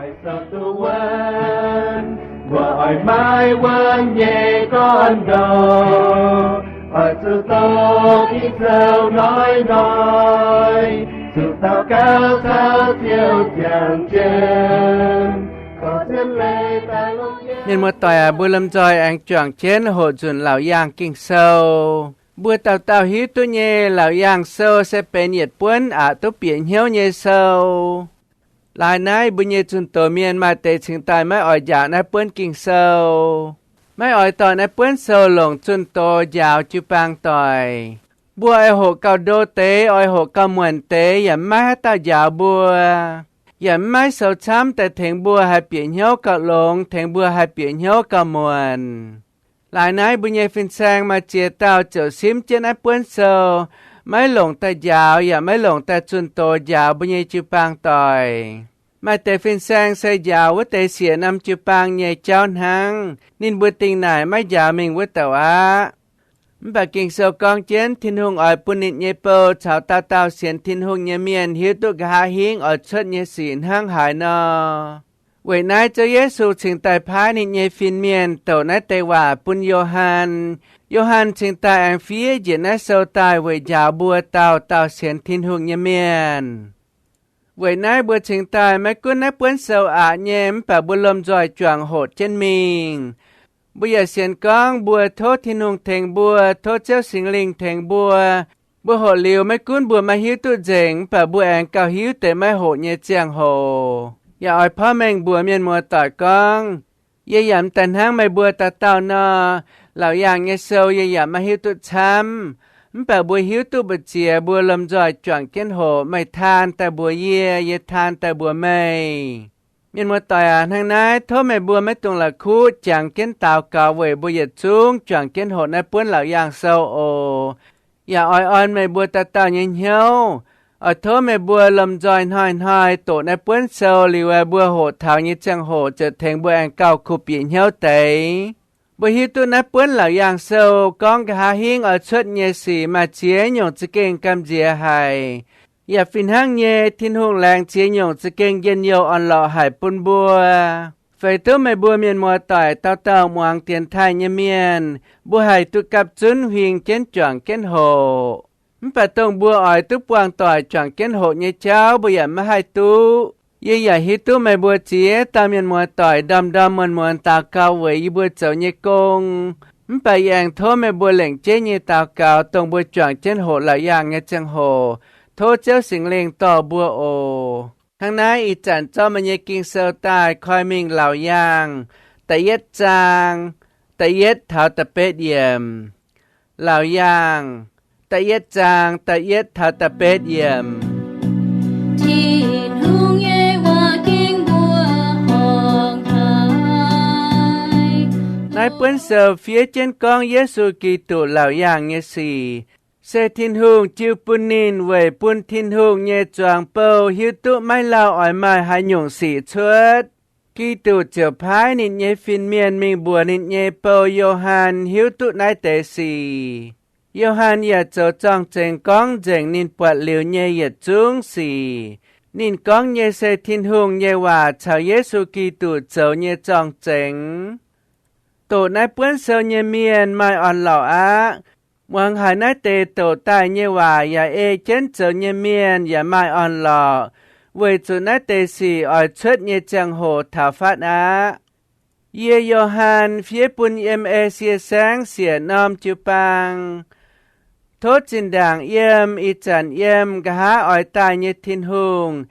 Sou duqv wuonv, mbuo oix maiv wuonv nyei gorngv ndoh, oix zuqc doqc Ging-Sou noic-noic, zuqc daux gaux caux Ziouv ziangh jienv. Mienh muoz-doic aac, mbuo lomh nzoih aengx juangc jienv hoqc nzunc Laauc Yaangh Ging-Sou. Mbuo dauh dauh hiuv duqv nyei, Laauc Yaangh Sou se benx yietc buonv aqc duqv bieqc hnyouv nyei sou. Laaix naaiv mbuo nyei zunh doz mienh maaih deix cingx daaih maiv oix njaaux naaiv buonv Ging-Sou, maiv oix dorh naaiv buonv sou longc zunh doz njaaux jiu-baang doic. Mbuo oix hoqc gauh ndo deix, oix hoqc gauh muonc deix, yaac maiv maaih haaix dauh njaaux mbuo, yaac maiv maaih sou camv daaih tengx mbuo haih bieqc hnyouv gauh longx, tengx mbuo haih bieqc hnyouv gauh muonc. Laaix naaiv mbuo nyei fin-saeng maaih ziex dauh ziouc simv jienv naaiv buonv sou, maiv longc daaih njaaux yaac maiv longc daaih zunh doz njaaux mbuo nyei jiu-baang doic. Maaih deix fin-saeng se njaaux wuov deix siec norm jiu-baang nyei jauv hnangv, ninh mbuo dingh naaic maiv njaaux mingh wuov douc aqv. Mv baac Ging-Sou gorngv jienv Tin-Hungh oix bun ninh nyei bou caux dauh dauh sienx Tin-Hungh nyei mienh hiuv duqv nqa'haav hingv oix cuotv nyei sic hnangv haaix nor. Weic naaiv Ziouv Yesu cingx daaih paaiv ninh nyei fin-mienh douc naaiv deix waac bun Yo^han. Yo^han cingx daaih aengx fiev njiec naaiv sou daaih weic njaaux mbuo dauh dauh sienx Tin-Hungh nyei mienh. Weic naaiv mbuo cingx daaih maiv gunv naaiv buonv sou aqc nyei, mv baac mbuo lomh nzoih juangc hoqc jienv mingh. Mbuo yaac sienx gorngv mbuo tov Tin-Hungh tengx mbuo, tov Ziouv Singx Lingh tengx mbuo. Mbuo hoqc liuz maiv gunv mbuo maiv hiuv duqv nzengc, mv baac mbuo aengx gauh hiuv deix maiv hoqc nyei ziangh hoc. Yaac oix porv mengh mbuox mienh muoz-doic gorngv, yie yaac m'daaih hnangv meih mbuo dauh dauh nor, Laauc Yaangh nyei sou yie yaac maiv hiuv duqv camv. Mv baac mbuo hiuv duqv mbu'ziex mbuo lomh nzoih juangc jienv hoqc, meih taan daaih mbuox yie, yie taan daaih mbuox meih. Mienh muoz-doic aac, hnangv naaiv tov meih mbuo maiv dungx la'kuqv jangx jienv daux gaux weic mbuo yietc zungv juangc jienv hoqc naaiv buonv Laauc Yaangh Sou oc. Yaac oix orn meih mbuo dauh dauh nyei hnyouv. Oix tov meih mbuo lomh nzoih hnoi-hnoi doqc naaiv buonv sou liuz, mbuo hoqc taux nyei ziangh hoc ziouc tengx mbuo aengx gauh kuh bieqc hnyouv deix. Mbuo hiuv duqv naaiv buonv Laauc Yaangh Sou gorngv nqa'haav hingv oix cuotv nyei sic maaih ziex nyungc za'gengh gamh nziex haic. Yaac fih hnangv nyei, Tin-Hungh laengz ziex nyungc za'gengh njien-youh orn-lorqc haic bun mbuo. Feix duqv meih mbuo mienh muoz-doic dauh dauh muangx dienx taaih nyei mienh, mbuo haih duqv gapv zunv huing jienv juangc jienv hoqc. Mv baac dongh mbuo oix duqv buangh doic juangc jienv hoqc nyei jauv mbuo yaac maiv haih duqv. Yie yaac hiuv duqv meih mbuo ziex dauh mienh muoz-doic ndorm-ndorm muonz-muonz daux gaux weic yie mbuo zoux nyei gong. Mv baac yie aengx tov meih mbuo lengc jeiv nyei daux gaux dongh mbuo juangc jienv hoqc Laauc Yaangh nyei ziangh hoc, tov Ziouv Singx Lingh dorh mbuo oc. Hnangv naaiv ih zanc zorqv meih nyei Ging-Sou daaih koi mingh Laauc Yaangh da'yietv zaang, da'yietv taux da'betv yiemc. Laauc Yaangh da'yietv zaang, da'yietv taux da'betv yiemc. Tin-Hungh nyei waac ging mbuo horngc haic. Naaiv buonv sou fiev jienv gorngv Yesu Giduc Laauc Yaangh nyei sic, se Tin-Hungh jiu bun ninh weic bun Tin-Hungh nyei zuangx bou hiuv duqv maiv lauh oix maaih haaix nyungc sic cuotv. Giduc ziouc paaiv ninh nyei fin-mienh mingh mbuox ninh nyei bou Yo^han hiuv duqv naaiv deix sic. Yo^han yaac zoux zorng-zengx gorngv nzengc ninh buatc liuz nyei yietc zungv sic. Ninh gorngv nyei se Tin-Hungh nyei waac caux Yesu Giduc zoux nyei zorng-zengx. Doqc naaiv buonv sou nyei mienh maaih orn-lorqc aqv. Muangx haiz naaiv deix doqc daaih nyei waac yaac ei jienv zoux nyei mienh yaac maaih orn-lorqc, weic zuqc naaiv deix sic oix cuotv nyei ziangh hoc taux fatv aqv. Yie, Yo^han, fiev bun yiem Esie Saengv siec norm jiu-baang. Tov zinh ndaangc yiem, ih zanc yiem, nqa'haav oix daaih nyei Tin-Hungh,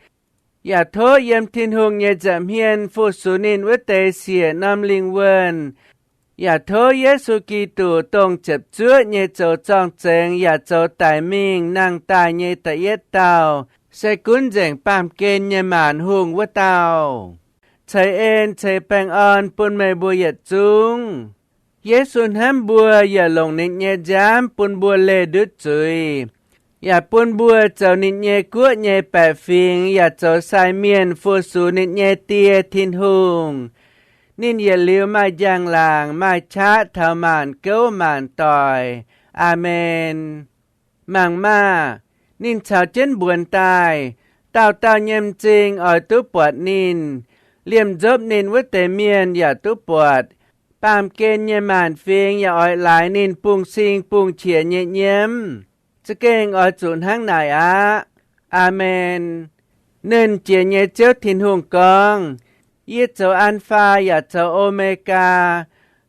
yaac tov yiem Tin-Hungh nyei nza'hmien fu-sux ninh wuov deix siec norm lingh wuonh, yaac tov Yesu Giduc, dongh ziepc zuoqv nyei zoux zorng-zengx yaac zoux daic mingh nangh daaih nyei da'yietv dauh, se gunv nzengc baamh gen nyei maanc hungh wuov dauh, ceix en ceix baengh orn bun meih mbuo yietc zungv. Yesu hnamv mbuo yaac longc ninh nyei nziaamv bun mbuo leih ndutv zuiz, yaac bun mbuo zoux ninh nyei guoqv nyei baeqc fingx yaac zoux sai mienh fu-sux ninh nyei Die, Tin-Hungh. Ninh yietc liuz maaih njang-laangc, maaih qaqv taux maanc gouv maanc doic. Aamen. Mangc maah! Ninh caux jienv mbuonx daaih. Dauh dauh nyei m'zing oix duqv buatc ninh. Liemh nzopv ninh wuov deix mienh yaac duqv buatc. Baamh gen nyei maanc fingx yaac oix laaix ninh bungx-sing bungx-qiex nyei nyiemv. Za'gengh oix zuqc hnangv naaic aqv. Aamen. Nernh Jiex nyei Ziouv Tin-Hungh gorngv, Yie zoux An^faa yaac zoux O^me^gaa,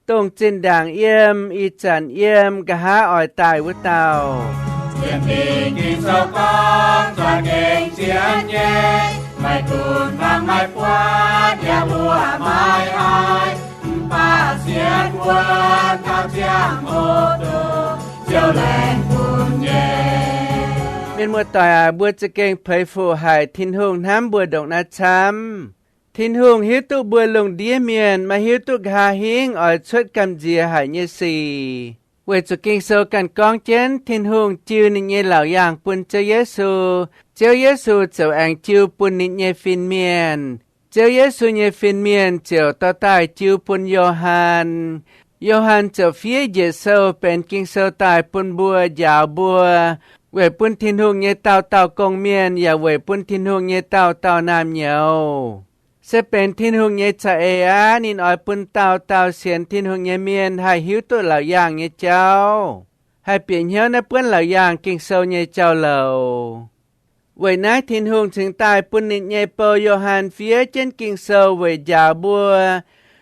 dongh zinh ndaangc yiem, ih zanc yiem, nqa'haav oix daaih wuov dauh. Sienx Fingx Ging-Sou gorngv, za'gengh sienx nyei, maiv gunv fangx maiv buatc, yaac mbuoqc maiv haiz, mv baac sienx wuov taux ziangh hoc dongh Ziouv laengz bun nyei. Mienh muoz-doic aac, mbuo za'gengh peix fuqv haic Tin-Hungh hnamv mbuo ndongc naaiv camv. Tin-Hungh hiuv duqv mbuo lungh ndiev mienh maiv hiuv duqv nqa'haav hingv oix cuotv gamh nziex haic nyei sic. Weic zuqc Ging-Sou ganh gorngv jienv Tin-Hungh jiu ninh nyei laauc yaangh bun Ziouv Yesu, Ziouv Yesu ziouc aengx jiu bun ninh nyei fin-mienh. Ziouv Yesu nyei fin-mienh ziouc dorh daaih jiu bun Yo^han. Yo^han ziouc fiev Njiec Sou benx Ging-Sou daaih bun mbuo, njaaux mbuo, weic bun Tin-Hungh nyei dauh dauh gong-mienh yaac weic bun Tin-Hungh nyei dauh dauh naamh nyouz. Se benx Tin-Hungh nyei za'eix aqv. Ninh oix bun dauh dauh sienx Tin-Hungh nyei mienh haih hiuv duqv laauc yaangh nyei jauv, haih bieqc hnyouv naaiv buonv laauc yaangh Ging-Sou nyei jauv-louc. Weic naaiv Tin-Hungh cingx daaih bun ninh nyei bou Yo^han fiev jienv Ging-Sou weic njaaux mbuo,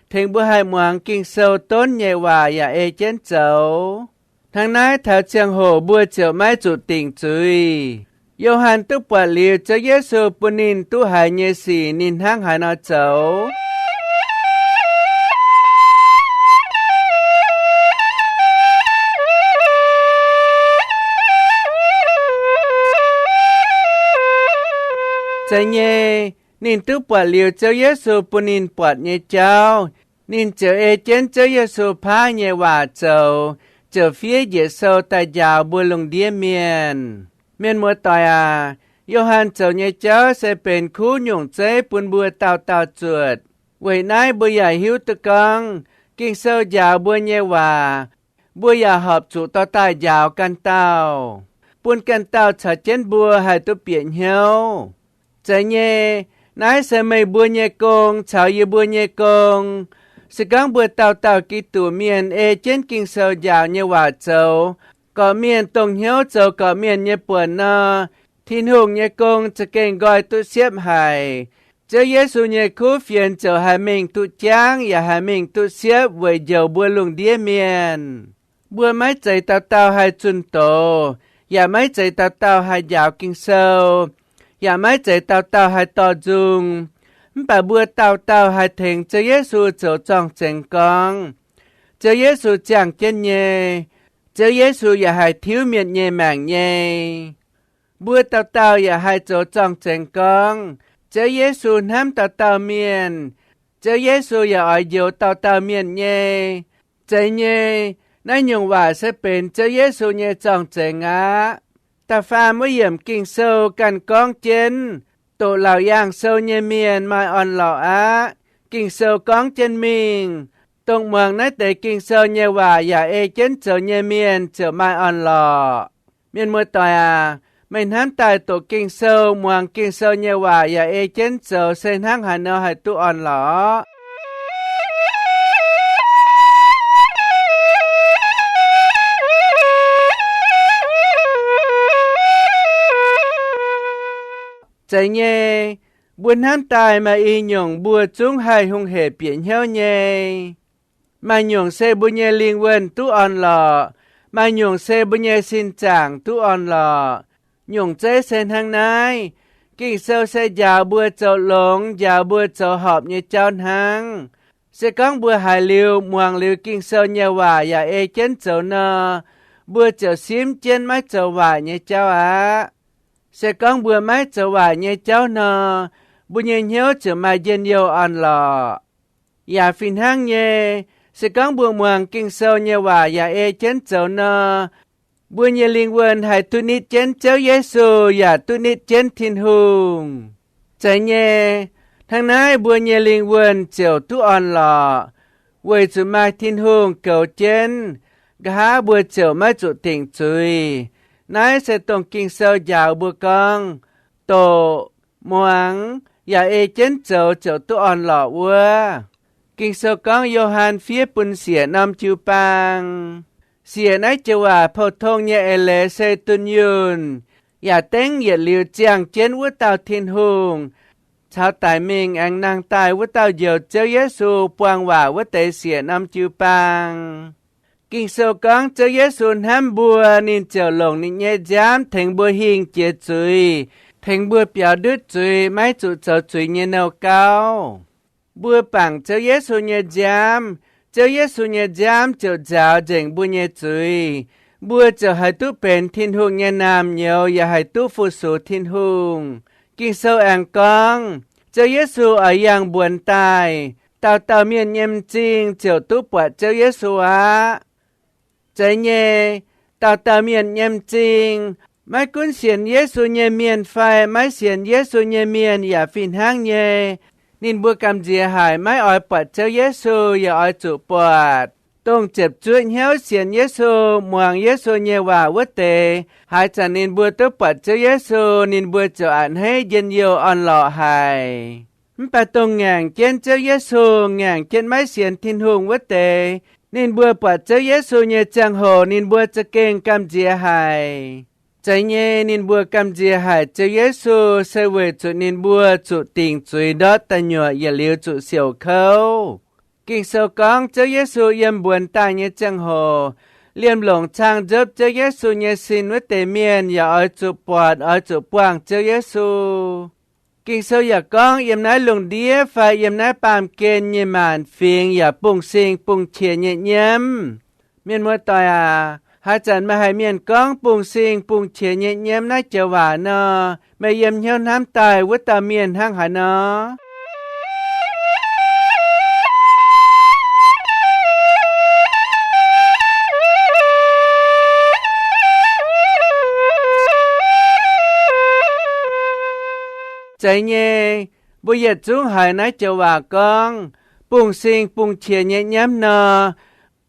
tengx mbuo haih muangx Ging-Sou donv nyei waac yaac ei jienv zoux. Hnangv naaiv taux ziangh hoc mbuo ziouc maiv zuqc dingc zuiz. Yo^han duqv buatc liuz Ziouv Yesu bun ninh duqv haiz nyei sic ninh hnangv haaix nor zoux. Zeiz nyei, ninh duqv buatc liuz Ziouv Yesu bun ninh buatc nyei jauv, ninh ziouc ei jienv Ziouv Yesu paaiv nyei waac zoux, ziouc fiev Njiec Sou daaih njaaux mbuo lungh ndiev mienh. Mienh muoz-doic aac, Yo^han zoux nyei jauv se benx kuv nyungc zeiv bun mbuo dauh dauh zuotc. Weic naaiv mbuo yaac hiuv duqv gorngv Ging-Sou njaaux mbuo nyei waac, mbuo yaac horpc zuqc dorh daaih njaaux ganh dauh, bun ganh dauh caux jienv mbuo haih duqv bieqc hnyouv. Zeiz nyei, naaiv se meih mbuo nyei gong caux yie mbuo nyei gong. Se gorngv mbuo dauh dauh Giduc mienh ei jienv Ging-Sou njaaux nyei waac zoux, gorqv-mienh dongh hnyouv zoux gorqv-mienh nyei buonc nor, Tin-Hungh nyei gong za'gengh nqoi duqv siepv haic. Ziouv Yesu nyei kuv fienx ziouc haih mingh duqv jangv yaac haih mingh duqv siepv weic njoux mbuo lungh ndiev mienh. Mbuo maiv zeiz dauh dauh haih zunh doz, yaac maiv zeiz dauh dauh haih njaaux Ging-Sou, yaac maiv zeiz dauh dauh haih dorh nzung. Mv baac mbuo dauh dauh haih tengx Ziouv Yesu zoux zorng-zengx gorngv, Ziouv Yesu ziangh jienv nyei. Ziouv Yesu yaac haih tiuv mienh nyei maengc nyei. Mbuo dauh dauh yaac haih zoux zorng-zengx gorngv, Ziouv Yesu hnamv dauh dauh mienh. Ziouv Yesu yaac oix njoux dauh dauh mienh nyei. Zeiz nyei, naaiv nyungc waac se benx Ziouv Yesu nyei zorng-zengx aqv. Da'faam wuov yiemc Ging-Sou ganh gorngv jienv, doqc laauc yaangh sou nyei mienh maaih orn-lorqc aqv. Ging-Sou gorngv jienv mingh, dongh muangx naaiv deix Ging-Sou nyei waac yaac ei jienv zoux nyei mienh ziouc maaih orn-lorqc. Mienh muoz-doic aac, meih hnamv daaih doqc Ging-Sou, muangx Ging-Sou nyei waac yaac ei jienv zoux se hnangv haaix nor haih duqv orn-lorqc? Zeiz nyei, mbuo hnamv daaih maaih i nyungc mbuo zungv haih hungh hec bieqc hnyouv nyei. Maaih nyungc se mbuo nyei lingh wuonh duqv orn-lorqc. Maaih nyungc se mbuo nyei sin zaangc duqv orn-lorqc. Nyungc zeiv se hnangv naaiv. Ging-Sou se njaaux mbuo zoux longx, njaaux mbuo zoux horpc nyei jauv hnangv. Se gorngv mbuo haiz liuz, muangx liuz Ging-Sou nyei waac yaac ei jienv zoux nor, mbuo ziouc simv jienv maiv zoux waaic nyei jauv aqv. Se gorngv mbuo maiv zoux waaic nyei jauv nor, mbuo nyei hnyouv ziouc maaih njien-youh orn-lorqc. Yaac fih hnangv nyei, se gorngv mbuo muangx Ging-Sou nyei waac yaac ei jienv zoux nor, mbuo nyei lingh wuonh haih duqv nitv jienv Ziouv Yesu yaac duqv nitv jienv Tin-Hungh. Zeiz nyei, hnangv naaiv mbuo nyei lingh wuonh ziouc duqv orn-lorqc, weic zuqc maaih Tin-Hungh goux jienv, nqa'haav mbuo ziouc maiv zuqc dingc zuiz. Naaiv se dongh Ging-Sou njaaux mbuo gorngv, doqc, muangx, yaac ei jienv zoux ziouc duqv orn-lorqc wuov. Ging-Sou gorngv Yo^han fiev bun siec norm jiu-baang. Siec naaiv joux waac pou-tong nyei eix leiz se dunh yunh, yaac dengv yietc liuz ziangh jienv wuov dauh Tin-Hungh caux daic mingh aengx nangh daaih wuov dauh Njoux Ziouv Yesu buang waac wuov deix siec norm jiu-baang. Ging-Sou gorngv Ziouv Yesu hnamv mbuo, ninh ziouc longc ninh nyei nziaamv tengx mbuo hingh jiex zuiz, tengx mbuo biaux ndutv zuiz, maiv zuqc zoux zuiz nyei nouh gauv. Mbuo bangc Ziouv Yesu nyei nziaamv, Ziouv Yesu nyei nziaamv ziouc nzaaux nzengc mbuo nyei zuiz. Mbuo ziouc haih duqv benx Tin-Hungh nyei naamh nyouz yaac haih duqv fu-sux Tin-Hungh. Ging-Sou aengx gorngv, Ziouv Yesu oix yangh mbuonx daaih, dauh dauh mienh nyei m'zing ziouc duqv buatc Ziouv Yesu aqv. Zeiz nyei, dauh dauh mienh nyei m'zing, maiv gunv sienx Yesu nyei mienh fai maiv sienx Yesu nyei mienh yaac fih hnangv nyei, ninh mbuo gamh nziex haic maiv oix buatc Ziouv Yesu yaac oix zuqc buatc. Dongh ziepc zuoqv hnyouv sienx Yesu, muangx Yesu nyei waac wuov deix, haaix zanc ninh mbuo duqv buatc Ziouv Yesu, ninh mbuo ziouc a'hneiv njien-youh orn-lorqc haic. Mv baac dongh ngaengc jienv Ziouv Yesu, ngaengc jienv maiv sienx Tin-Hungh wuov deix, ninh mbuo buatc Ziouv Yesu nyei ziangh hoc ninh mbuo za'gengh gamh nziex haic. Zeiz nyei, ninh mbuo gamh nziex haic Ziouv Yesu se weic zuqc ninh mbuo zuqc dingc zuiz ndortv da'nyuoqc yietc liuz zuqc siouc kouv. Ging-Sou gorngv Ziouv Yesu yiem mbuonx daaih nyei ziangh hoc, liemh longc cang nzopv Ziouv Yesu nyei sin wuov deix mienh yaac oix zuqc buatc, oix zuqc buangh Ziouv Yesu. Ging-Sou yaac gorngv yiem naaiv lungh ndiev fai yiem naaiv baamh gen nyei maanc fingx yaac bungx-sing bungx-qiex nyei nyiemv. Mienh muoz-doic aac, haaix zanc meih haiz mienh gorngv bungx-sing bungx-qiex nyei nyiemv naaiv joux waac nor, meih yiem hnyouv hnamv daaih wuov dauh mienh hnangv haaix nor? Zeiz nyei, mbuo yietc zungv haiz naaiv joux waac gorngv, bungx-sing bungx-qiex nyei nyiemv nor,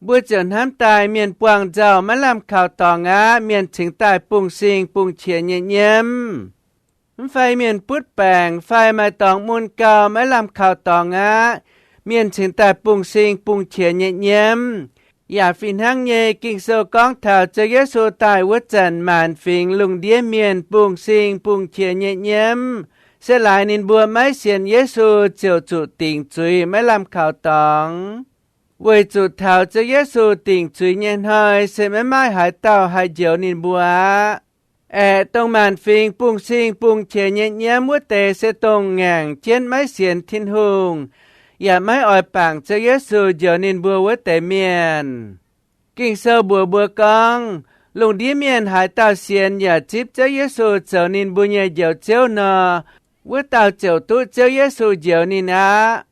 mbuo ziouc hnamv daaih mienh buangh nzauh maiv lamh kaux dorngx aqv, mienh cingx daaih bungx-sing bungx-qiex nyei nyiemv. Mv fai mienh butv baengc fai maaih dorngx mun gau maiv lamh kaux dorngx aqv, mienh cingx daaih bungx-sing bungx-qiex nyei nyiemv. Yaac fih hnangv nyei, Ging-Sou gorngv taux Ziouv Yesu daaih wuov zanc, maanc fingx lungh ndiev mienh bungx-sing bungx-qiex nyei nyiemv, se laaix ninh mbuo maiv sienx Yesu ziouc zuqc dingc zuiz maiv lamh kaux dorngx. Weic zuqc taux Ziouv Yesu dingc zuiz nyei hnoi se maiv maaih haaix dauh haih njoux ninh mbuo aqv. Aeqv, dongh maanc fingx bungx-sing bungx-qiex nyei nyiemv wuov deix se dongh ngaengc jienv maiv sienx Tin-Hungh yaac maiv oix bangc Ziouv Yesu njoux ninh mbuo wuov deix mienh. Ging-Sou mbuox mbuo gorngv, lungh ndiev mienh haaix dauh sienx yaac zipv Ziouv Yesu zoux ninh mbuo nyei Njoux Ziouv nor, wuov dauh ziouc duqv Ziouv Yesu njoux ninh aqv.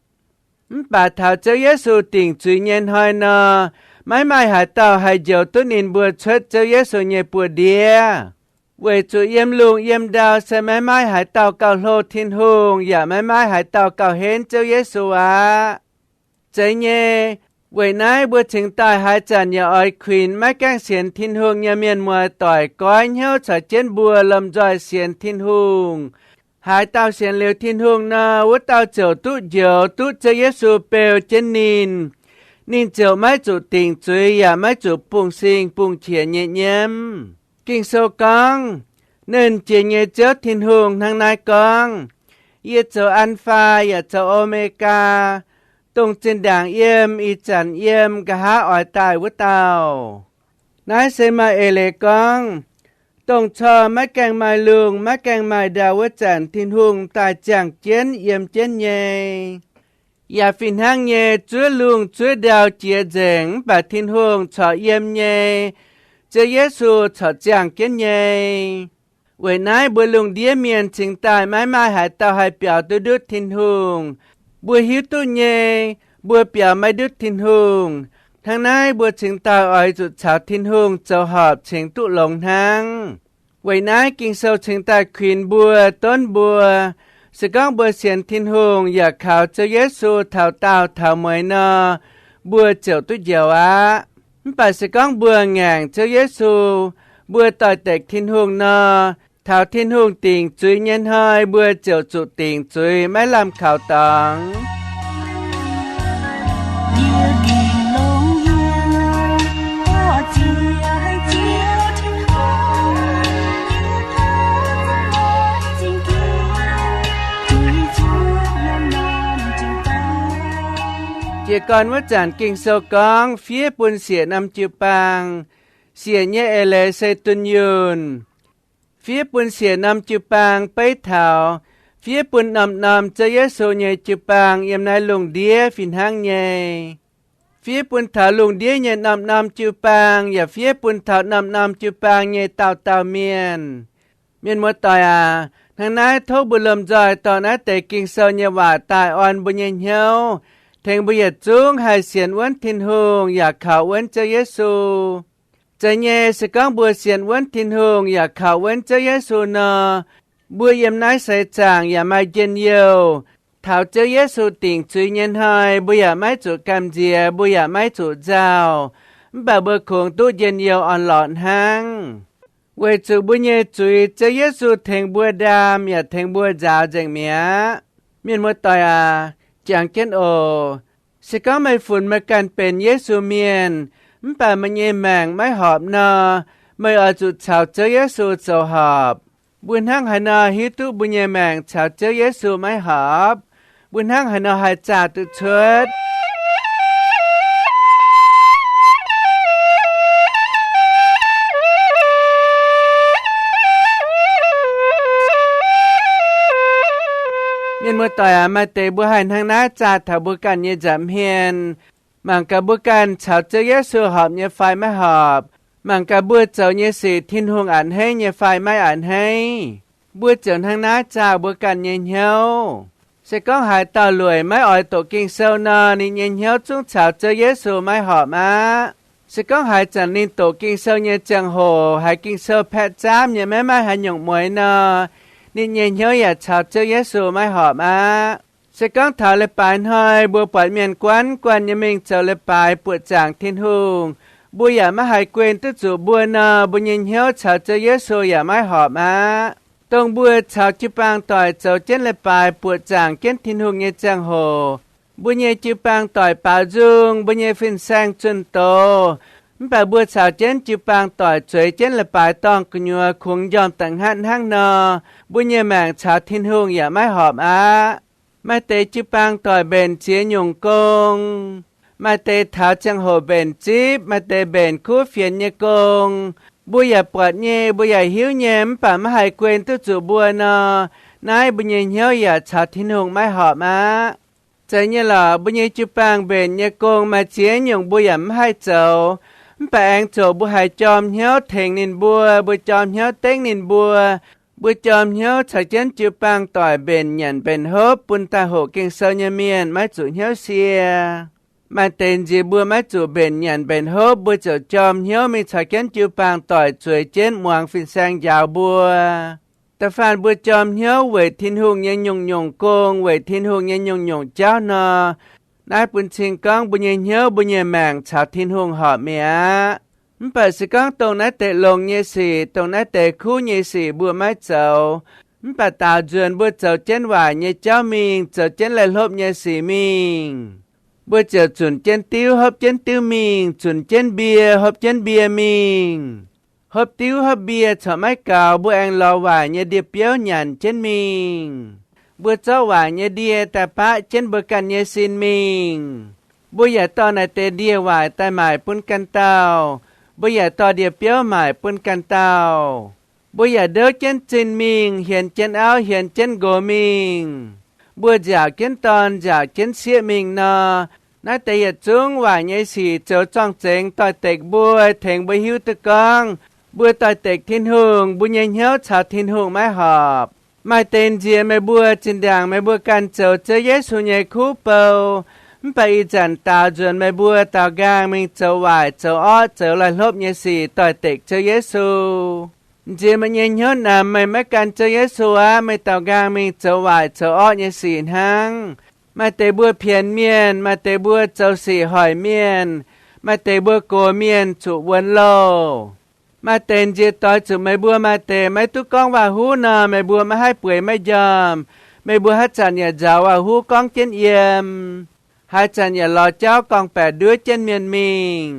Mv baac taux Ziouv Yesu dingc zuiz nyei hnoi nor, maiv maaih haaix dauh haih njoux duqv ninh mbuo cuotv Ziouv Yesu nyei buoz-ndiev, weic zuqc yiem lungh yiem ndau se maiv maaih haaix dauh gauh hlo Tin-Hungh yaac maiv maaih haaix dauh gauh henv Ziouv Yesu aqv. Zeiz nyei, weic naaiv mbuo cingx daaih haaix zanc yaac oix kuinx maiv gaengh sienx Tin-Hungh nyei mienh muoz-doic goiv hnyouv caux jienv mbuo lomh nzoih sienx Tin-Hungh. Haaix dauh sienx liuz Tin-Hungh nor, wuov dauh ziouc duqv njoux, duqv Ziouv Yesu beu jienv ninh. Ninh ziouc maiv zuqc dingc zuiz yaac maiv zuqc bungx-sing bungx-qiex nyei nyiemv. Ging-Sou gorngv, Nernh Jiex nyei Ziouv Tin-Hungh hnangv naaiv gorngv, Yie zoux An^faa yaac zoux O^me^gaa, dongh zinh ndaangc yiem, ih zanc yiem, nqa'haav oix daaih wuov dauh. Naaiv se maaih eix leiz gorngv, dongh corc maiv gaengh maaih lungh maiv gaengh maaih ndau wuov zanc Tin-Hungh daaih ziangh jienv yiem jienv nyei. Yaac fih hnangv nyei, zuov lungh zuov ndau jiex nzengc mv baac Tin-Hungh corc yiem nyei. Ziouv Yesu corc ziangh jienv nyei. Weic naaiv mbuo lungh ndiev mienh cingx daaih maiv maaih haaix dauh haih biaux duqv ndutv Tin-Hungh. Mbuo hiuv duqv nyei, mbuo biaux maiv ndutv Tin-Hungh. Hnangv naaiv mbuo cingx daaih oix zuqc caux Tin-Hungh zoux horpc cingx duqv longx hnangv. Weic naaiv Ging-Sou cingx daaih kuinx mbuo, donv mbuo, se gorngv mbuo sienx Tin-Hungh yaac kaux Ziouv Yesu taux daauh taux mueiz nor, mbuo ziouc duqv njoux aqv. Mv baac se gorngv mbuo ngaengc Ziouv Yesu, mbuo doix-dekc Tin-Hungh nor, Taux Tin-Hungh dingc zuiz nyei hnoi mbuo ziouc zuqc dingc zuiz maiv lamh kaux dorngx. Jiez gorn wuov zanc Ging-Sou gorngv, fiev bun siec norm jiu-baang. Siec nyei eix leiz se dunh yunh. Fiev bun siec norm jiu-baang beiv taux fiev bun norm-norm Ziouv Yesu nyei jiu-baang yiem naaiv lungh ndiev fih hnangv nyei. Fiev bun taux lungh ndiev nyei norm-norm jiu-baang yaac fiev bun taux norm-norm jiu-baang nyei dauh dauh mienh. Mienh muoz-doic aac, hnangv naaiv tov mbuo lomh nzoih dorh naaiv deix Ging-Sou nyei waac daaih orn mbuo nyei hnyouv, tengx mbuo yietc zungv haih sienx wuonv Tin-Hungh yaac kaux wuonv Ziouv Yesu. Zeiz nyei, se gorngv mbuo sienx wuonv Tin-Hungh yaac kaux wuonv Ziouv Yesu nor, mbuo yiem naaiv seix zaangc yaac maaih njien-youh. Taux Ziouv Yesu dingc zuiz nyei hnoi, mbuo yaac maiv zuqc gamh nziex, mbuo yaac maiv zuqc nzauh, mv baac mbuo kungx duqv njien-youh orn-lorqc hnangv. Weic zuqc mbuo nyei zuiz Ziouv Yesu tengx mbuo ndaam yaac tengx mbuo nzaaux nzengc mi'aqv. Mienh muoz-doic aac, jangx jienv oc. Se gorngv meih funx meih ganh benx Yesu mienh, mv baac meih nyei maengc maiv horpc nor, meih oix zuqc caux Ziouv Yesu zoux horpc. Mbuo hnangv haaix nor hiuv duqv mbuo nyei maengc caux Ziouv Yesu maiv horpc? Mbuo hnangv haaix nor haih zaah duqv cuotv? Mienh muoz-doic aac, maaih deix mbuo haih hnangv naaiv zaah taux mbuo ganh nyei nza'hmien. Mangc gaax mbuo ganh caux Ziouv Yesu horpc nyei fai maiv horpc. Mangc gaax mbuo zoux nyei sic Tin-Hungh a'hneiv nyei fai maiv a'hneiv. Mbuo ziouc hnangv naaiv zaah mbuo ganh nyei hnyouv. Se gorngv haaix dauh lueic maiv oix doqc Ging-Sou nor, ninh nyei hnyouv zungv caux Ziouv Yesu maiv horpc aqv. Se gorngv haaix zanc ninh doqc Ging-Sou nyei ziangh hoc haiz Ging-Sou paeqv zaamv nyei maiv maaih haaix nyungc mueix nor, ninh nyei hnyouv yaac caux Ziouv Yesu maiv horpc aqv. Se gorngv taux leiz-baaix hnoi mbuo buatc mienh guanh guanh nyei mingh zoux leiz-baaix buoqc zaangc Tin-Hungh, mbuo yaac maiv haih guen duqv zuqc mbuo nor, mbuo nyei hnyouv caux Ziouv Yesu yaac maiv horpc aqv. Dongh mbuo caux jiu-baang doic zoux jienv leiz-baaix buoqc zaangc jienv Tin-Hungh nyei ziangh hoc, mbuo nyei jiu-baang doic baaux nzung, mbuo nyei fin-saeng zunh doz, mv baac mbuo caux jienv jiu-baang doic zueiz jienv leiz-baaix dorngh gu'nyuoz kungx njormh da'hngatv hnangv nor, mbuo nyei maengc caux Tin-Hungh yaac maiv horpc aqv. Maaih deix jiu-baang doic mbenc ziex nyungc gong, maaih deix taux ziangh hoc mbenc zipv, maaih deix mbenc kuv fienx nyei gong. Mbuo yaac buatc nyei, mbuo yaac hiuv nyei, mv baac maiv haih guen duqv zuqc mbuo nor, naaiv mbuo nyei hnyouv yaac caux Tin-Hungh maiv horpc aqv. Zeiz nyei lorqc, mbuo nyei jiu-baang mbenc nyei gong maaih ziex nyungc mbuo yaac mv haih zoux, mv baac aengx zoqc mbuo haiz jorm hnyouv tengx ninh mbuo, mbuo jorm hnyouv dengv ninh mbuo, mbuo jorm hnyouv caux jienv jiu-baang doic mbenc nyanc mbenc hopv bun daaih hoqc Ging-Sou nyei mienh maiv zuqc hnyouv sie. Maaih deix nziex mbuo maiv zuqc mbenc nyanc mbenc hopv, mbuo ziouc jorm hnyouv mingh caux jienv jiu-baang doic zueiz jienv muangx fin-saeng njaaux mbuo. Da'faanh mbuo jorm hnyouv weic Tin-Hungh nyei nyungc-nyungc gong, weic Tin-Hungh nyei nyungc-nyungc jauv nor, naaiv bun cing gorngv mbuo nyei hnyouv, mbuo nyei maengc caux Tin-Hungh horpc mi'aqv. Mv baac se gorngv dongh naaiv deix longx nyei sic, dongh naaiv deix kuv nyei sic mbuo maiv zoux, mv baac daaux nzuonx mbuo zoux jienv waaic nyei jauv mingh, zoux jienv laih-hlopv nyei sic mingh, mbuo ziouc zunc jienv diuv hopv jienv diuv mingh, zunc jienv mbie hopv jienv mbie mingh. Hopv diuv hopv mbie corc maiv gaux, mbuo aengx lorz waaic nyei ndie-biouv nyanc jienv mingh. Mbuo zorqv waaic nyei ndie daaih baqv jienv mbuo ganh nyei sin mingh. Mbuo yaac dorh naaic deix ndie-waaic daaih maaic bun ganh dauh. Mbuo yaac dorh ndie-biouv maaic bun ganh dauh. Mbuo yaac ndouv jienv zinh mingh, hienx jienv auv, hienx jienv nqox mingh. Mbuo nziaauc jienv dorn, nziaauc jienv sieqv mingh nor, naaiv deix yietc zungv waaic nyei sic zoux zorng-zengx doix-dekc mbuo, tengx mbuo hiuv duqv gorngv mbuo doix-dekc Tin-Hungh, mbuo nyei hnyouv caux Tin-Hungh maiv horpc. Maaih deix nziex meih mbuo zinh ndaangc meih mbuo ganh zoux Ziouv Yesu nyei kuv bou, mv baac ih zanc daaux nzuonx meih mbuo daaux nqaang mingh zoux waaic zoux orqv zoux laih-hlopv nyei sic doix-dekc Ziouv Yesu. Nziex meih nyei hnyouv namx meih maiv gan Ziouv Yesu aqv, meih daaux nqaang mingh zoux waaic zoux orqv nyei sic hnangv. Maaih deix mbuo pienx mienh, maaih deix mbuo zoux sic hoic mienh, maaih deix mbuo gox mienh zuqc wuonx louh. Maaih deix nziex doix zuqc meih mbuo maaih deix maiv duqv gorngv waac-huv nor, meih mbuo maiv haih bueix maiv njormh. Meih mbuo haaix zanc yaac nzaaux waac-huv gorngv jienv yiem, haaix zanc yaac lorz jauv gorngv-baeqc nduov jienv mienh mingh.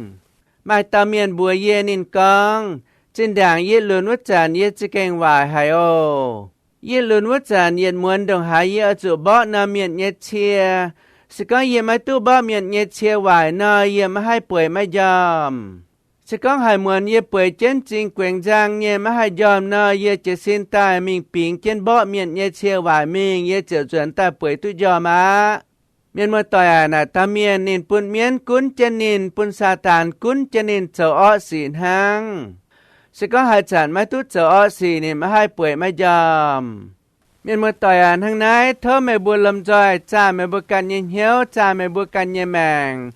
Maaih dauh mienh mbuox yie, ninh gorngv, Zinh ndaangc yie lunx wuov zanc yie za'gengh waaic haic oc. Yie lunx wuov zanc yietc muonz ndongc haaix yie oix zuqc mborqv norm mienh nyei cie. Se gorngv yie maiv duqv mborqv mienh nyei cie waaic nor, yie maiv haih bueix maiv njormh. Se gorngv haaix muonz yie bueix jienv m'zing guaengx nzang nyei maiv haih njormh nor, yie jiez sin daaih mingh bingx jienv mborqv mienh nyei cie waaic mingh, yie ziouc nzuonx daaih bueix duqv njormh aqv. Mienh muoz-doic aac, naaic dauh mienh ninh bun mienv gunv jienv ninh, bun Saadaan gunv jienv ninh zoux orqv sic hnangv. Se gorngv haaix zanc maiv duqv zoux orqv sic, ninh maiv haih bueix maiv njormh. Mienh muoz-doic aac, hnangv naaiv tov meih mbuo lomh nzoih zaah meih mbuo ganh nyei hnyouv, zaah meih mbuo ganh nyei maengc.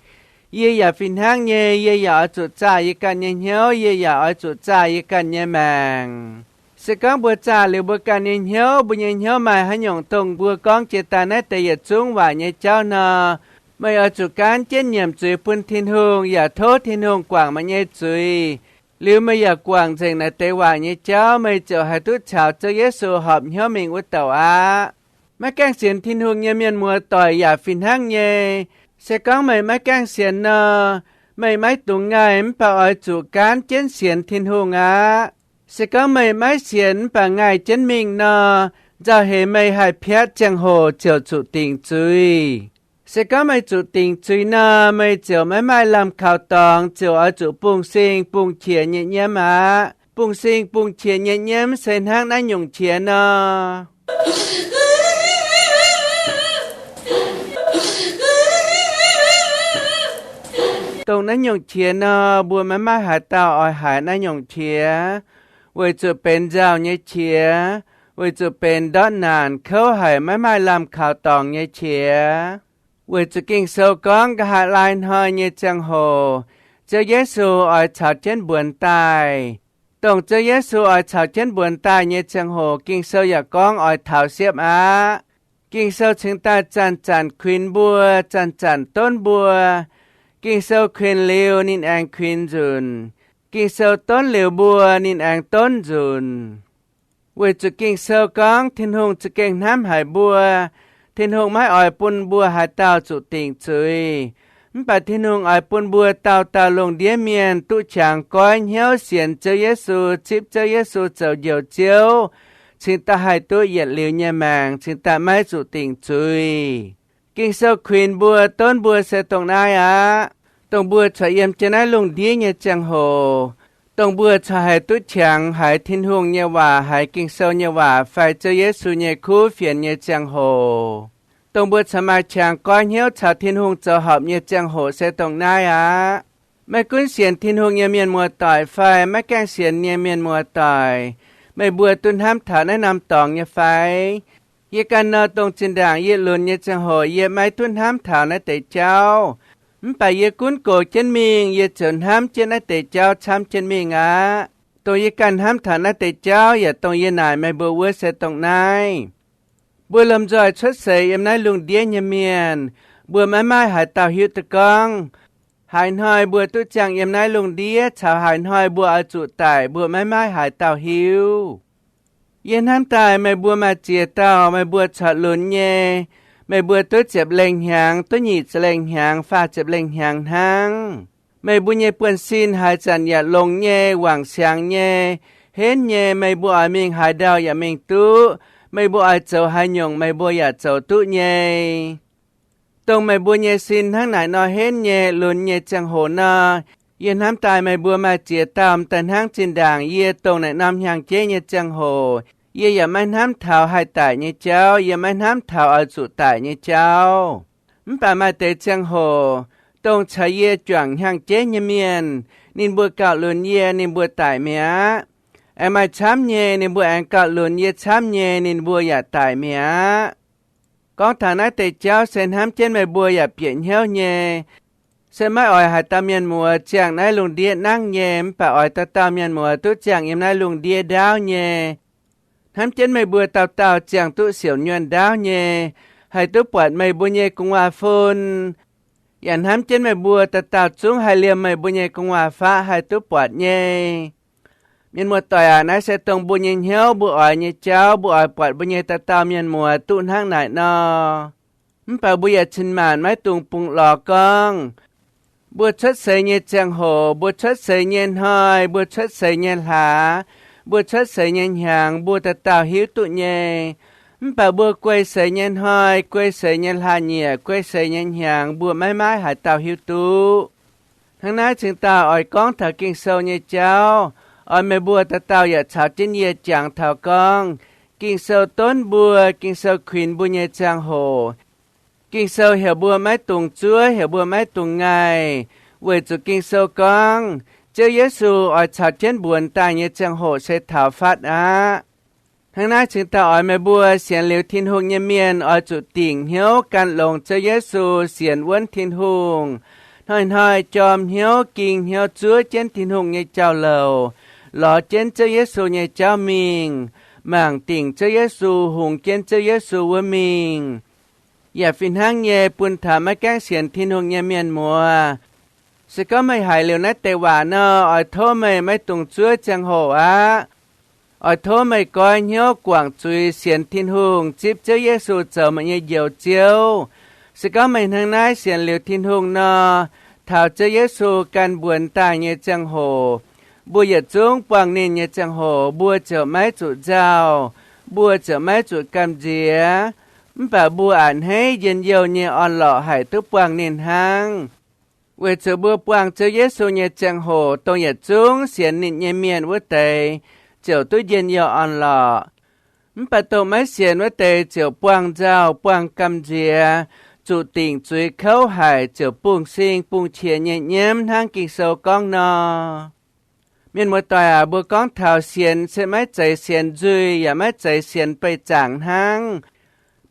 Yie yaac fih hnangv nyei, yie yaac oix zuqc zaah yie ganh nyei hnyouv, yie yaac oix zuqc zaah yie ganh nyei maengc. Se gorngv mbuo zaah liuz mbuo ganh nyei hnyouv, mbuo nyei hnyouv maaih haaix nyungc dongh mbuo gorngv jiex daaih naaiv deix yietc zungv waaic nyei jauv nor, meih oix zuqc gaanv jienv nyiemc zuiz bun Tin-Hungh, yaac tov Tin-Hungh guangc meih nyei zuiz. Liuz meih yaac guangc nzengc naaiv deix waaic nyei jauv, meih ziouc haih duqv caux Ziouv Yesu horpc hnyouv mingh wuov douc aqv. Maiv gaengh sienx Tin-Hungh nyei mienh muoz-doic yaac fih hnangv nyei. Se gorngv meih maiv gaengh sienx nor, meih maiv dungx ngaih mv baac oix zuqc gaanv jienv sienx Tin-Hungh aqv. Se gorngv meih maiv sienx mv baac ngaih jienv mingh nor, nzauh heix meih haih piatv ziangh hoc ziouc zuqc dingc zuiz. Se gorngv meih zuqc dingc zuiz nor, meih ziouc maiv maaih lamh kaux dorngx, ziouc oix zuqc bungx-sing bungx-qiex nyei nyiemv aqv. Bungx-sing bungx-qiex nyei nyiemv se hnangv naaiv nyungc qiex nor. Dongh naaiv nyungc qiex nor, mbuo maiv maaih haaix dauh oix haiz naaiv nyungc qiex, weic zuqc benx nzauh nyei qiex, weic zuqc benx ndortv naanc kouv haic maiv maaih lamh kaux dorngx nyei qiex. Weic zuqc Ging-Sou gorngv nqa'haav laai hnoi nyei ziangh hoc, Ziouv Yesu oix caux jienv mbuonx daaih. Dongh Ziouv Yesu oix caux jienv mbuonx daaih nyei ziangh hoc, Ging-Sou yaac gorngv oix taux siepv aqv. Ging-Sou cingx daaih zanc-zanc kuinx mbuo, zanc-zanc donv mbuo. Ging-Sou kuinx liuz ninh aengx kuinx nzunc. Ging-Sou donv liuz mbuo, ninh aengx donv nzunc. Weic zuqc Ging-Sou gorngv Tin-Hungh za'gengh hnamv haic mbuo. Tin-Hungh maiv oix bun mbuo haaix dauh zuqc dingc zuiz. Mv baac Tin-Hungh oix bun mbuo dauh dauh lungh ndiev mienh duqv qangx goiv hnyouv sienx Ziouv Yesu, zipv Ziouv Yesu zoux Njoux Ziouv, cingx daaih haih duqv yietc liuz nyei maengc, cingx daaih maiv zuqc dingc zuiz. Ging-Sou kuinx mbuo, donv mbuo se dongh naaiv aqv. Dongh mbuo corc yiem jienv naaiv lungh ndiev nyei ziangh hoc, dongh mbuo corc haih duqv qangx haiz Tin-Hungh nyei waac, haiz Ging-Sou nyei waac fai Ziouv Yesu nyei kuv fienx nyei ziangh hoc, dongh mbuo corc maaih qangx goiv hnyouv caux Tin-Hungh zoux horpc nyei ziangh hoc se dongh naaiv aqv. Maiv gunv sienx Tin-Hungh nyei mienh muoz-doic fai maiv gaengh sienx nyei mienh muoz-doic, meih mbuo duqv hnamv taux naaiv norm dorngx nyei fai? Yie ganh nor, dongh zinh ndaangc yie lunx nyei ziangh hoc yie maiv duqv hnamv taux naaiv deix jauv. Mv baac yie gunv gox jienv mingh, yie ziouc hnamv jienv naaiv deix jauv camv jienv mingh aqv. Dongh yie ganh hnamv taux naaiv deix jauv yaac dongh yie naaic meih mbuo wuov se dongh naaiv. Mbuo lomh nzoih cuotv seix yiem naaiv lungh ndiev nyei mienh, mbuo maiv maaih haaix dauh hiuv duqv gorngv haaix hnoi mbuo duqv ziangh yiem naaiv lungh ndiev caux haaix hnoi mbuo oix zuqc daic, mbuo maiv maaih haaix dauh hiuv. Yie hnamv daaih meih mbuo maaih ziex dauh meih mbuo corc lunx nyei. Meih mbuo duqv ziepc lengh hnyangx, duqv nyic ziepc lengh hnyangx, faah ziepc lengh hnyangx hnangv. Meih mbuo nyei buonv-sin haaix zanc yaac longx nyei, wangc siangx nyei, henv nyei. Meih mbuo oix mingh haaix ndau yaac mingh duqv. Meih mbuo oix zoux haaix nyungc meih mbuo yaac zoux duqv nyei. Dongh meih mbuo nyei sin hnangv naaic nor henv nyei, lunx nyei ziangh hoc nor, yie hnamv daaih meih mbuo maaih ziex dauh m'daaih hnangv zinh ndaangc yie dongh naaic norm hnyangx-jeiv nyei ziangh hoc, yie yaac maiv hnamv taux haih daic nyei jauv, yie maiv hnamv taux oix zuqc daic nyei jauv. Mv baac maaih deix ziangh hoc, dongh caux yie juangc hnyangx-jeiv nyei mienh, ninh mbuo gauh lunx yie, ninh mbuo daic mi'aqv. Aengx maaih camv nyei, ninh mbuo aengx gauh lunx yie camv nyei, ninh mbuo yaac daic mi'aqv. Gorngv taux naaiv deix jauv se hnamv jienv meih mbuo yaac bieqc hnyouv nyei. Se maiv oix haaix dauh mienh muoz ziangh naaiv lungh ndiev nangv nyei, mv baac oix dauh dauh mienh muoz duqv ziangh yiem naaiv lungh ndiev ndaauv nyei. Hnamv jienv meih mbuo dauh dauh ziangh duqv siouc nyuonh ndaauv nyei, haih duqv buatc meih mbuo nyei gu'nguaaz-fun. Yaac hnamv jienv meih mbuo dauh dauh zungv haih liemh meih mbuo nyei gu'nguaaz-faqv haih duqv buatc nyei. Mienh muoz-doic aac, naaiv se dongh mbuo nyei hnyouv, mbuo oix nyei jauv, mbuo oix buatc mbuo nyei dauh dauh mienh muoz duqv hnangv naaic nor. Mv baac mbuo yaac cin-maanc maiv dungx bungx lorz gorngv, mbuo cuotv seix nyei ziangh hoc, mbuo cuotv seix nyei hnoi, mbuo cuotv seix nyei hlaax, mbuo cuotv seix nyei hnyangx, mbuo dauh dauh hiuv duqv nyei. Mv baac mbuo guei seix nyei hnoi, guei seix nyei hlaax nyieqc, guei seix nyei hnyangx, mbuo maiv maaih haaix dauh hiuv duqv. Hnangv naaiv cingx daaih oix gorngv taux Ging-Sou nyei jauv, oix meih mbuo dauh dauh yaac caux jienv yie jangx taux gorngv, Ging-Sou donv mbuo, Ging-Sou kuinx mbuo nyei ziangh hoc. Ging-Sou heuc mbuo maiv dungx zuov, heuc mbuo maiv dungx ngaih, weic zuqc Ging-Sou gorngv, Ziouv Yesu oix caux jienv mbuonx daaih nyei ziangh hoc se taux fatv aqv. Hnangv naaiv cingx daaih oix meih mbuo sienx liuz Tin-Hungh nyei mienh oix zuqc dingc hnyouv gan longx Ziouv Yesu, sienx wuonv Tin-Hungh, hnoi-hnoi jorm hnyouv, ging hnyouv zuov jienv Tin-Hungh nyei jauv-louc, lorz jienv Ziouv Yesu nyei jauv mingh, mangc dingc Ziouv Yesu, hungx jienv Ziouv Yesu wuov mingh. Yaac fih hnangv nyei bun taux maiv gaengh sienx Tin-Hungh nyei mienh muoz, se gorngv meih haiz liuz naaiv deix waac nor, oix tov meih maiv dungx zuov ziangh hoc aqv. Oix tov meih goiv hnyouv guangc zuiz sienx Tin-Hungh, zipv Ziouv Yesu zoux meih nyei Njoux Ziouv. Se gorngv meih hnangv naaiv sienx liuz Tin-Hungh nor, taux Ziouv Yesu ganh mbuonx daaih nyei ziangh hoc, mbuo yietc zungv buangh ninh nyei ziangh hoc, mbuo ziouc maiv zuqc nzauh, mbuo ziouc maiv zuqc gamh nziex. Mv baac mbuo a'hneiv njien-youh nyei orn-lorqc haic duqv buangh ninh hnangv. Weic zuqc mbuo buangh Ziouv Yesu nyei ziangh hoc, dongh yietc zungv sienx ninh nyei mienh wuov deix ziouc duqv njien-youh orn-lorqc. Mv baac dongh maiv sienx wuov deix ziouc buangh nzauh, buangh gamh nziex, zuqc dingc zuiz kouv haic, ziouc bungx-sing bungx-qiex nyei nyiemv hnangv Ging-Sou gorngv nor. Mienh muoz-doic aac, mbuo gorngv taux sienx se maiv zeiz sienx nzuih yaac maiv zeiz sienx beih zaangc hnangv.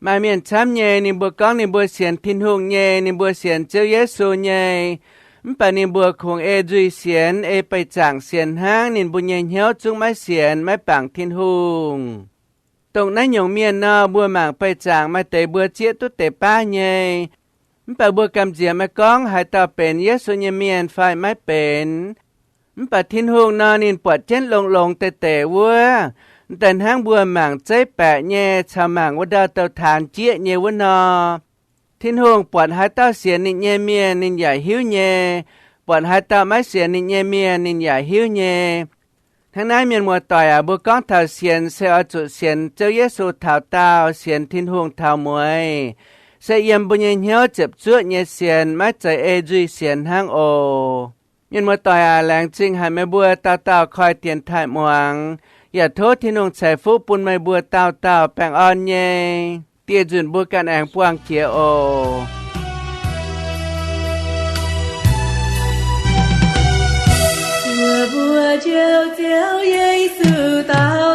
Maaih mienh camv nyei, ninh mbuo gorngv ninh mbuo sienx Tin-Hungh nyei, ninh mbuo sienx Ziouv Yesu nyei, mv baac ninh mbuo kungx ei nzuih sienx, ei beih zaangc sienx hnangv, ninh mbuo nyei hnyouv zungv maiv sienx, maiv bangc Tin-Hungh. Dongh naaiv nyungc mienh nor, mbuo mangc beih zaangc maaih deix mbuo zieqv duqv deix baav nyei. Mv baac mbuo gamh nziex maiv gorngv haaix dauh benx Yesu nyei mienh fai maiv benx. Mv baac Tin-Hungh nor, ninh buatc jienv longx-longx deix deix wuov, daaih hnangv mbuo mangc zeiv baeqc nyei caux mangc wuov ndau-douz-taanx jieqv nyei wuov nor. Tin-Hungh buatc haaix dauh sienx ninh nyei mienh, ninh yaac hiuv nyei. Buatc haaix dauh maiv sienx ninh nyei mienh, ninh yaac hiuv nyei. Hnangv naaiv, mienh muoz-doic aac, mbuo gorngv taux sienx se oix zuqc sienx Ziouv Yesu taux daauh, sienx Tin-Hungh taux mueiz, se yiem mbuo nyei hnyouv ziepc zuoqv nyei sienx, maiv zeiz ei nzuih sienx hnangv oc. Mienh muoz-doic aac, laengz zingh haic meih mbuo dauh dauh koi dienx taaih muangx, yaac tov Tin-Hungh ceix fuqv bun meih mbuo dauh dauh baengh orn nyei. Dieh nzunc mbuo ganh aengx buangh jiex oc. Mbuo, mbuo Njoux Ziouv Yesu dauh